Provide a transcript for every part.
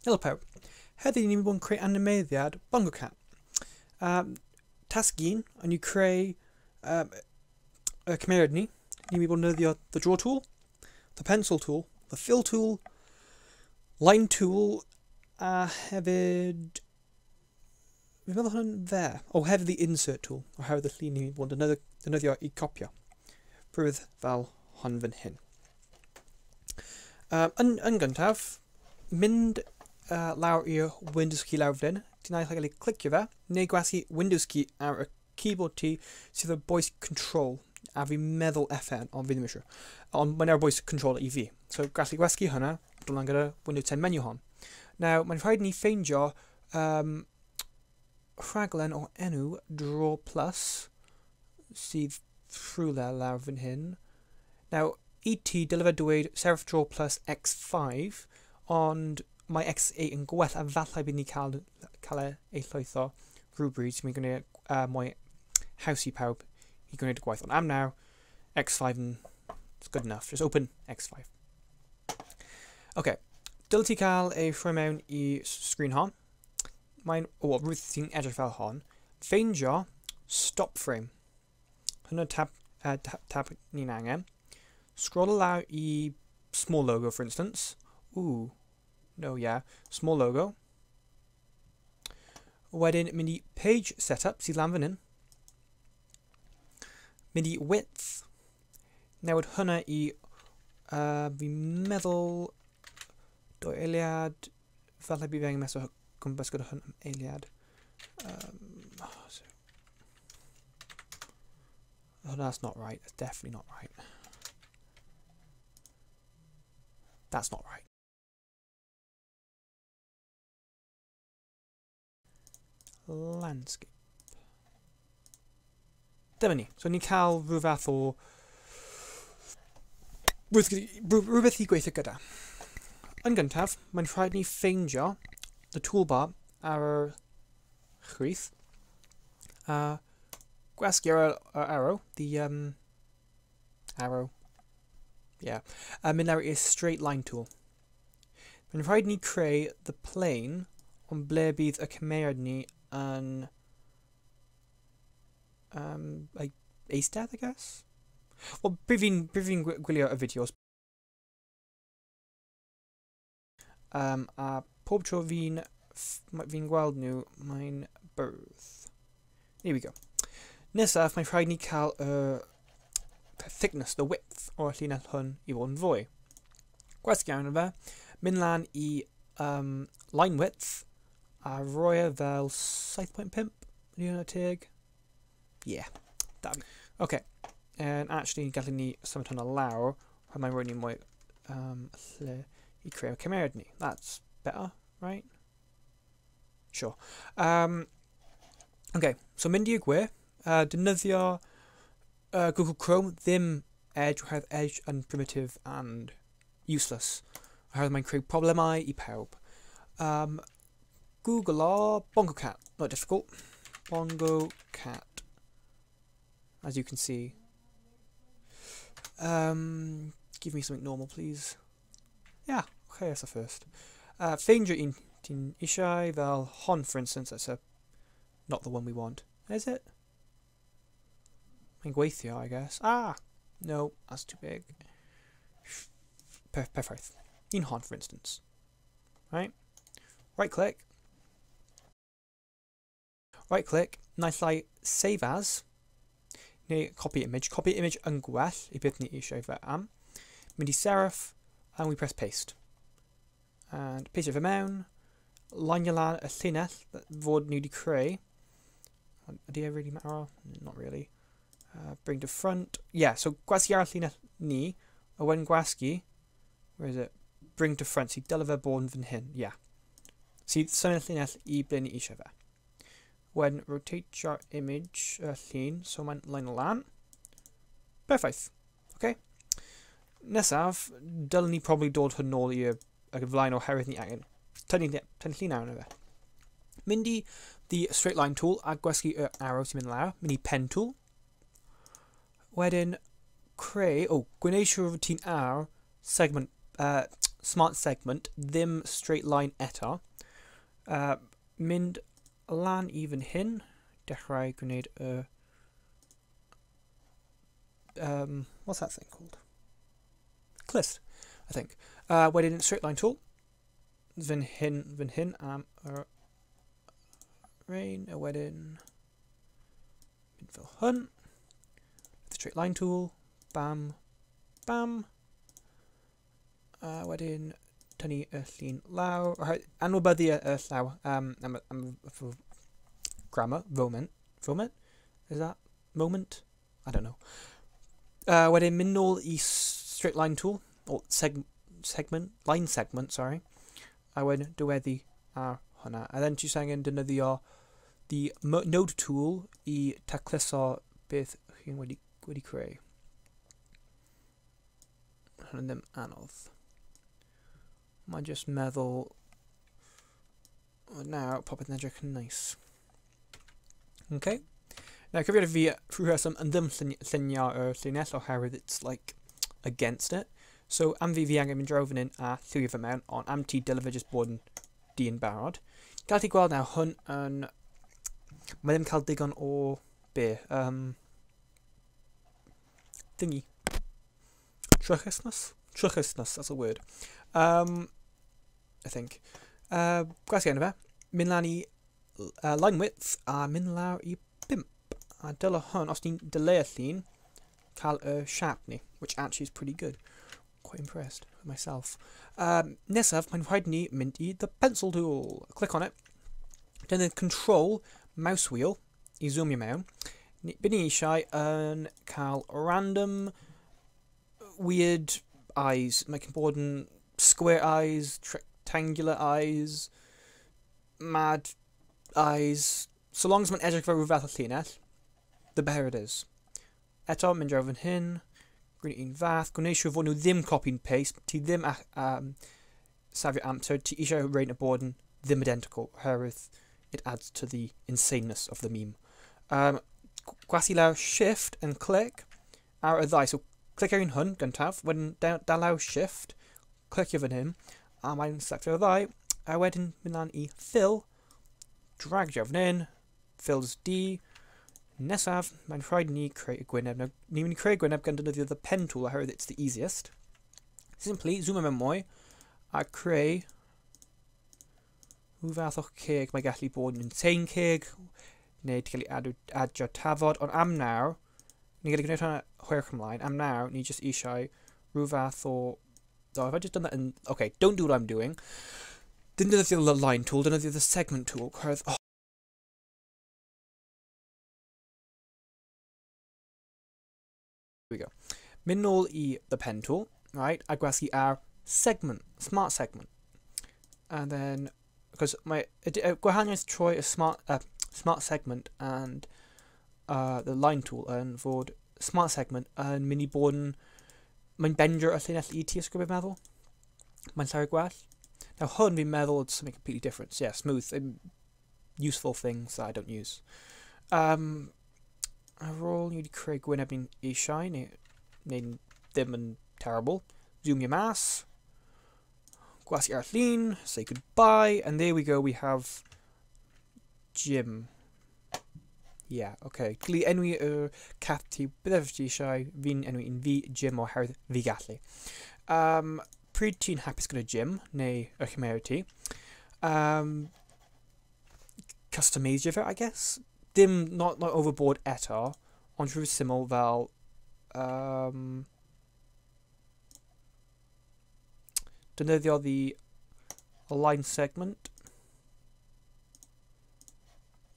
Helo pawb. Heddiw ni'n bod yn creu animeiddiad Bongo Cat. Tasg 1, yn yw creu y cymeriad ni. Ni'n mynd i bod yn defnyddio the draw tool, the pencil tool, the fill tool, line tool, a hefyd... Fi'n meddwl hwnna'n dde. O, hefyd the insert tool, oherwydd y llun ni'n bod yn defnyddio i copio. Rhywbeth fel hon fan hyn. Yn gyntaf, mynd lawr i'r Windows key lawr fan hyn. Ti'n naill ai gallu clicio fe, neu gwasgu Windows key ar y keyboard ti sydd ar bwys Control, a fi'n meddwl FN, ond fi ddim yn siŵr. Ond mae'n ar bwys Control i fi. So gallu gwasgu hwnna, dod lan gyda Windows 10 menu hon. Nawr, mae'n rhaid ni ffeindio rhaglen o enw Draw Plus sydd rhywle lawr fan hyn. Nawr, i ti, dyle fe dweud Serif Draw Plus X5, ond mae X8 yn gwell a falle bydd ni cael ei llwytho rhywbryd sy'n mynd gwneud mwy haws i pawb i gwneud y gwaith. Ond am nawr, X5 yn it's good enough. Just open X5. OK, dyle ti cael ei rhoi mewn i sgrin hon. Mae'n, o, rhywbeth sy'n edrych fel hon. Ffeindio stop frame. Hwnnw tab ni'n angen. Scroll lawr i small logo, for instance. Ooh, no, yeah, small logo. Wedyn, mynd i page setup, sydd lan fan hyn. Mynd i width. Newid hwnna i, fi'n meddwl, 2 eiliad. Falle bydd angen meso gwmpas gyda hwn am eiliad. Oh, that's not right. That's definitely not right. That's not right. Landscape. Dyma ni. So ni'n cael rhyw fath o rhywbeth i gweithio gyda. Yn gyntaf, mae'n rhaid ni ffeindio the toolbar ar y chwith. Gwasgu ar yr arrow, the arrow, yeah. Mynd lawr i'r straight line tool. Mae'n rhaid ni creu the plane ond ble bydd y cymeriad ni yn like, eistedd, I guess? Wel, pryd fi'n gwylio y fideos, a pob tro fi'n gweld nhw, mae'n bwrdd. Here we go. Nesaf, mae'n rhaid ni cael y thickness, the width o'r llinell hwn i fod yn fwy. Gwasgu arno fe, mynd lan i line width, a roi e fel 7.5, ydy hwnna teg? Yeah, that. OK, and actually, gallwn ni symud hwnna lawr, a mae'n rhoi ni mwy lle i creu cymeriad ni. That's better, right? Sure. OK, so mynd i'r gwe, defnyddio Google Chrome, ddim Edge, oherwydd Edge yn primitive and useless. Oherwydd mae'n creu problemau i pawb. Google o Bongo Cat, not difficult. Bongo Cat, as you can see. Give me something normal, please. Yeah, okay, that's the first. Ffeindio un ti'n eisiau, fel hon, for instance, that's not the one we want. Is it? Mae'n gweithio, I guess. Ah! No, that's too big. Perffaith. Un hon, for instance. Right? Right click. Right click, naill ai save as, neu copy image. Copy image yn gwell i beth ni eisiau fe am. Mynd i serif, and we press paste. And paste fe mewn, line lan y llinell fod ni wedi creu. Ydy e really matter? Not really. Bring to front. Yeah, so gwasgu ar y llinell ni, a wedyn gwasgu, where is it? Bring to front, sydd dyle fe bod yn fan hyn, yeah. Sydd symud y llinell i ble ni eisiau fe. Wedyn rotate your image y llun, so mae'n line lan. Perffaith. Okay. Nesaf, dylen ni probably dod hwn nôl i'r flaen oherwydd ni angen tynnu llun arno fe. Mynd i the straight line tool a gwasgu yr arrow sy'n mynd lawr. Mynd i pen tool. Wedyn creu, gwneud siŵr fod ti'n ar segment, smart segment, ddim straight line eto. Mynd lan i fan hyn, dechrau gwneud y... what's that thing called? Clust, I think. Wedyn straight line tool, fan hyn am y rain, a wedyn mynd fel hwn. The straight line tool, bam, bam. A wedyn tynnu y llun lawr, anwybyddu y llaw, am grammar, moment, is that moment? I don't know. Wedyn mynd nôl i straight line tool, or segment, line segment, sorry. A wedyn diweddu ar hwnna. A then ti angen defnyddio the node tool i tacluso beth chi'n wedi creu. Hwnna ddim anodd. Mae'n just meddwl, nawr popeth yn edrych yn nice. Okay. Now, cyfrifiadur fi, trwy rheswm, yn ddim llunio y llinell oherwydd it's like against it. So, am fi angen mynd draw fan hyn a llywio fe mewn, ond am ti dyle fe just bod yn du yn barod. Gael ti gweld nawr, hwn yn... Mae ddim cael digon o be? Thingy. Trwchusness? Trwchusness, that's a word. I think. Gwasgu arno fe. Mynd lan i line width a mynd lawr i 5. A dyle hwn, os ni'n dileu y llun, cael y siap ni, which actually is pretty good. Quite impressed with myself. Nesaf, mae'n rhaid ni mynd i the pencil tool. Click on it. Then the control mouse wheel i zoomio mewn. Be ni eisiau yn cael random weird eyes. Mae can bod yn square eyes, rectangular eyes, mad eyes. So long as mae'n edrych fel rhyw fath o llinell, the better it is. Eto, mynd draw fan hyn, gwneud un fath, gwneud siŵr fod nhw ddim copy and paste, ti ddim safio amser, ti eisiau rhain y bod yn ddim identical, oherwydd it adds to the insaneness of the meme. Gwasgu lawr shift and click ar y ddau, so click ar un hwn gyntaf, wedyn dal lawr shift, clicio fan hyn, a mae'n selectio y ddau, a wedyn mynd lan i fill, drag draw fan hyn, fills D. Nesaf, mae'n rhaid ni creu y gwyneb. Now, ni'n mynd i creu gwyneb gan defnyddio the pen tool oherwydd it's the easiest. Simply, zoom mewn mwy, a creu rhyw fath o ceg. Mae gallu bod yn insane ceg, neu ti'n gallu adio tafod, ond am nawr, ni'n gallu gwneud hwnna hwyrach ymlaen, am nawr, ni just eisiau rhyw fath o... Oh, have I just done that in... Okay, don't do what I'm doing. Dim defnyddio the line tool, defnyddio the segment tool. Oherwydd, oh, here we go. Mynd nôl i the pen tool, right, a gwasgu ar segment, smart segment. And then, because mae gwahaniaeth trwy y smart segment and the line tool yn fod smart segment yn mynd i bod yn, mae'n bendio y llinell i ti, os gwybod meddwl. Mae'n llawer gwell. Now hwn fi'n meddwl it's something completely different. Yeah, smooth, useful things that I don't use. Ar ôl ni wedi creu gwyneb ni'n eisiau, neu ddim yn terrible. Zoom your mas. Gwasgu ar llun, say goodbye, and there we go, we have Jim. Yeah, okay. Gli enwi y cath ti, beth ti eisiau, fi'n enwi un fi, Jim, oherwydd fi gallu. Pryd ti'n hapus gyda Jim, neu y chymeriad ti, customeisio fe, I guess. Dim, not overboard eto, ond rhyw syml fel, defnyddio the line segment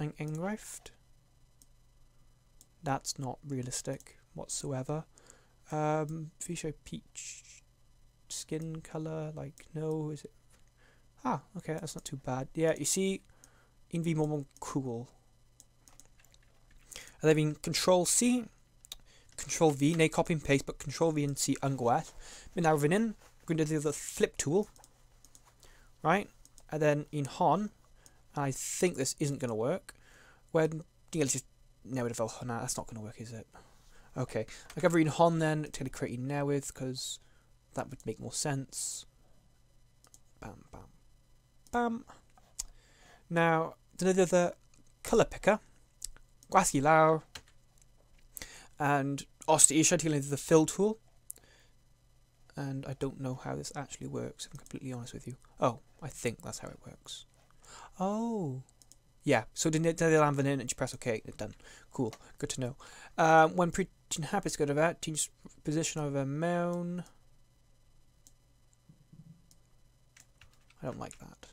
enghraifft. That's not realistic whatsoever. Fi eisiau peach skin colour, like, no, is it? Ah, okay, that's not too bad. Yeah, you see, un fi mor cool. A then fi'n Control C, Control V, neu copy and paste, but Control V and C yn gwell. Mynd awr fan hyn, going to do the flip tool, right? And then in hon, I think this isn't going to work. When you just newid e fel hwnna, that's not going to work, is it? Okay, I gyfer un hon then, to create un newydd, because that would make more sense. Bam. Now, defnyddio the colour picker, gwasgu lawr, and os ti eisiau, ti'n defnyddio the fill tool. And I don't know how this actually works, if I'm completely honest with you. Oh, I think that's how it works. Oh. Yeah, so defnyddio lan fan hyn and you press OK, it's done. Cool, good to know. When pryd ti'n hapus gyda fe, ti'n just position o fe mewn. I don't like that.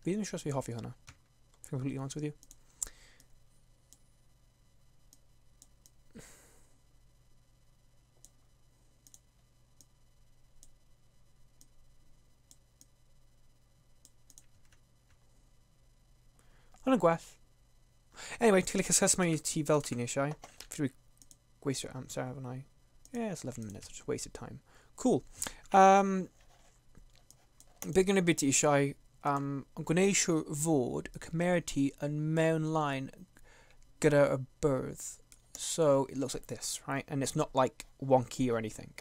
Fi ddim yn siŵr os fi hoffi hwnna, if I'm completely honest with you. Hwnna'n gwell. Anyway, ti'n gallu cysgu ti fel ti'n eisiau. Fi wedi gweithio amser, haven't I? Yeah, it's 11 minutes, just wasted time. Cool. Be gen i beth ti eisiau, ond gwneud siŵr fod y cymeriad ti yn mewn line gyda y bwrdd. So it looks like this, right? And it's not like wonky or anything.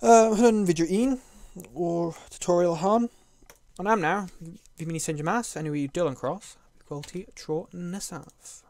Hwn yn fideo 1 o'r tutorial hon. Ond am nawr, fi'n mynd i sendio mas, enw i Dylan Cross. Gweld ti tro nesaf.